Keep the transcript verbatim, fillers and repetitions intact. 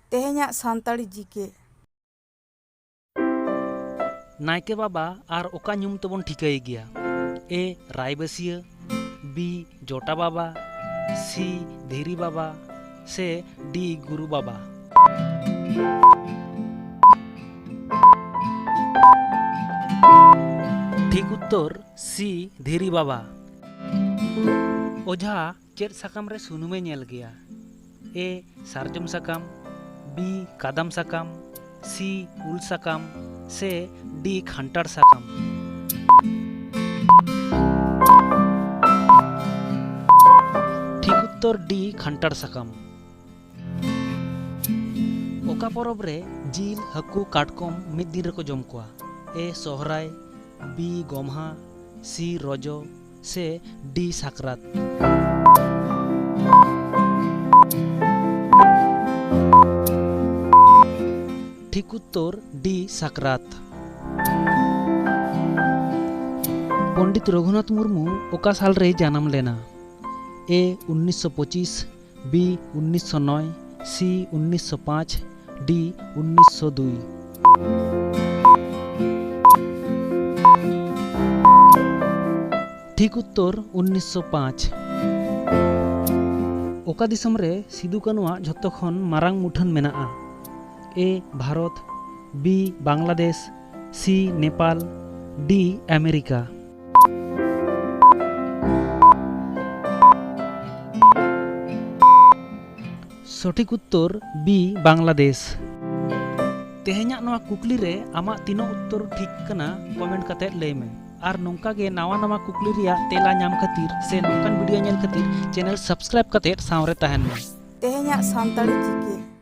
ᱛᱮᱦᱮᱧᱟᱜ ᱥᱟᱱᱛᱟᱲᱤ ᱡᱤᱠᱮ᱾ ᱱᱟᱭᱠᱮ ᱵᱟᱵᱟ ᱟᱨ ᱚᱠᱟ ᱧᱩᱢ ᱛᱮᱵᱚᱱ ᱴᱷᱤᱠᱟᱹᱭᱮ ᱜᱮᱭᱟ? ᱮ ᱨᱟᱭᱵᱟᱹᱥᱤᱭᱟᱹ, ᱵᱤ ᱡᱚᱴᱟ ᱵᱟᱵᱟ, ᱥᱤ ᱫᱷᱤᱨᱤ ᱵᱟᱵᱟ, ᱥᱮ ᱰᱤ ᱜᱩᱨᱩ ᱵᱟᱵᱟ? ᱴᱷᱤᱠ ᱩᱛᱛᱚᱨ ᱥᱤ ᱫᱷᱤᱨᱤ ᱵᱟᱵᱟ᱾ ᱚᱡᱷᱟ ᱪᱮᱫ ᱥᱟᱠᱟᱢ ᱨᱮ ᱥᱩᱱᱩᱢᱮ ᱧᱮᱞ ᱜᱮᱭᱟ? ᱮ ᱥᱟᱨᱡᱚᱢ ᱥᱟᱠᱟᱢ, ᱵᱤ ᱠᱟᱫᱟᱢ ᱥᱟᱠᱟᱢ, ᱥᱤ ᱩᱞ ᱥᱟᱠᱟᱢ, ᱥᱮ ᱰᱤ ᱠᱷᱟᱱᱴᱟᱲ ᱥᱟᱠᱟᱢ? ᱴᱷᱤᱠ ᱩᱛᱛᱚᱨ ᱰᱤ ᱠᱷᱟᱱᱴᱟᱲ ᱥᱟᱠᱟᱢ᱾ ᱚᱠᱟ ᱯᱚᱨᱚᱵᱽ ᱨᱮ ᱡᱤᱞ, ᱦᱟᱹᱠᱩ, ᱠᱟᱴᱠᱚᱢ ᱢᱤᱫ ᱫᱤᱱ ᱨᱮᱠᱚ ᱡᱚᱢ ᱠᱚᱣᱟ? ᱮ ᱥᱚᱦᱨᱟᱭ, ᱵᱤ ᱜᱚᱢᱦᱟ, ᱥᱤ ᱨᱚᱡᱚ, ᱥᱮ ᱰᱤ ᱥᱟᱠᱨᱟᱛ? ᱴᱷᱤᱠ ᱩᱛᱛᱚᱨ ᱰᱤ ᱥᱟᱠᱨᱟᱛ᱾ ᱯᱚᱱᱰᱤᱛ ᱨᱚᱜᱷᱩᱱᱟᱛᱷ ᱢᱩᱨᱢᱩ ᱚᱠᱟ ᱥᱟᱞ ᱨᱮᱭ ᱡᱟᱱᱟᱢ ᱞᱮᱱᱟ? ᱮ ᱩᱱᱤᱥᱥᱚ ᱯᱚᱸᱪᱤᱥ, ᱵᱤ ᱩᱱᱤᱥᱥᱚ ᱱᱚᱭ, ᱥᱤ ᱩᱱᱤᱥᱥᱚ ᱯᱟᱸᱪ, ᱰᱤ ᱩᱱᱤᱥᱥᱚ ᱫᱩᱭ᱾ ᱴᱷᱤᱠ ᱩᱛᱛᱚᱨ ᱩᱱᱤᱥᱥᱚ ᱯᱟᱸᱪ᱾ ᱚᱠᱟ ᱫᱤᱥᱚᱢ ᱨᱮ ᱥᱤᱫᱩ ᱠᱟᱹᱱᱩᱣᱟᱜ ᱡᱷᱚᱛᱚ ᱠᱷᱚᱱ ᱢᱟᱨᱟᱝ ᱢᱩᱴᱷᱟᱹᱱ ᱢᱮᱱᱟᱜᱼᱟ? ᱮ ᱵᱷᱟᱨᱚᱛ, ᱵᱤ ᱵᱟᱝᱞᱟᱫᱮᱥ, ᱥᱤ ᱱᱮᱯᱟᱞ, ᱰᱤ ᱟᱢᱮᱨᱤᱠᱟ? ᱥᱚᱴᱷᱤᱠ ᱩᱛᱛᱚᱨ ᱵᱤ ᱵᱟᱝᱞᱟᱫᱮᱥ᱾ ᱛᱮᱦᱮᱧᱟᱜ ᱱᱚᱣᱟ ᱠᱩᱠᱞᱤ ᱨᱮ ᱟᱢᱟᱜ ᱛᱤᱱᱟᱹᱜ ᱩᱛᱛᱚᱨ ᱴᱷᱤᱠ ᱠᱟᱱᱟ, ᱠᱚᱢᱮᱱᱴ ᱠᱟᱛᱮ ᱞᱟᱹᱭ ᱢᱮ᱾ ᱟᱨ ᱱᱚᱝᱠᱟ ᱜᱮ ᱱᱟᱣᱟ ᱱᱟᱣᱟ ᱠᱩᱠᱞᱤ ᱨᱮᱭᱟᱜ ᱛᱮᱞᱟ ᱧᱟᱢ ᱠᱷᱟᱹᱛᱤᱨ ᱥᱮ ᱱᱚᱝᱠᱟᱱ ᱵᱷᱤᱰᱤᱭᱳ ᱧᱮᱞ ᱠᱷᱟᱹᱛᱤᱨ ᱪᱮᱱᱮᱞ ᱥᱟᱵᱥᱠᱨᱟᱭᱤᱵ ᱠᱟᱛᱮ ᱥᱟᱶ ᱨᱮ ᱛᱟᱦᱮᱱ ᱢᱮ᱾ ᱛᱮᱦᱮᱧᱟᱜ ᱥᱟᱱᱛᱟᱲᱤ ᱡᱤᱠᱮ᱾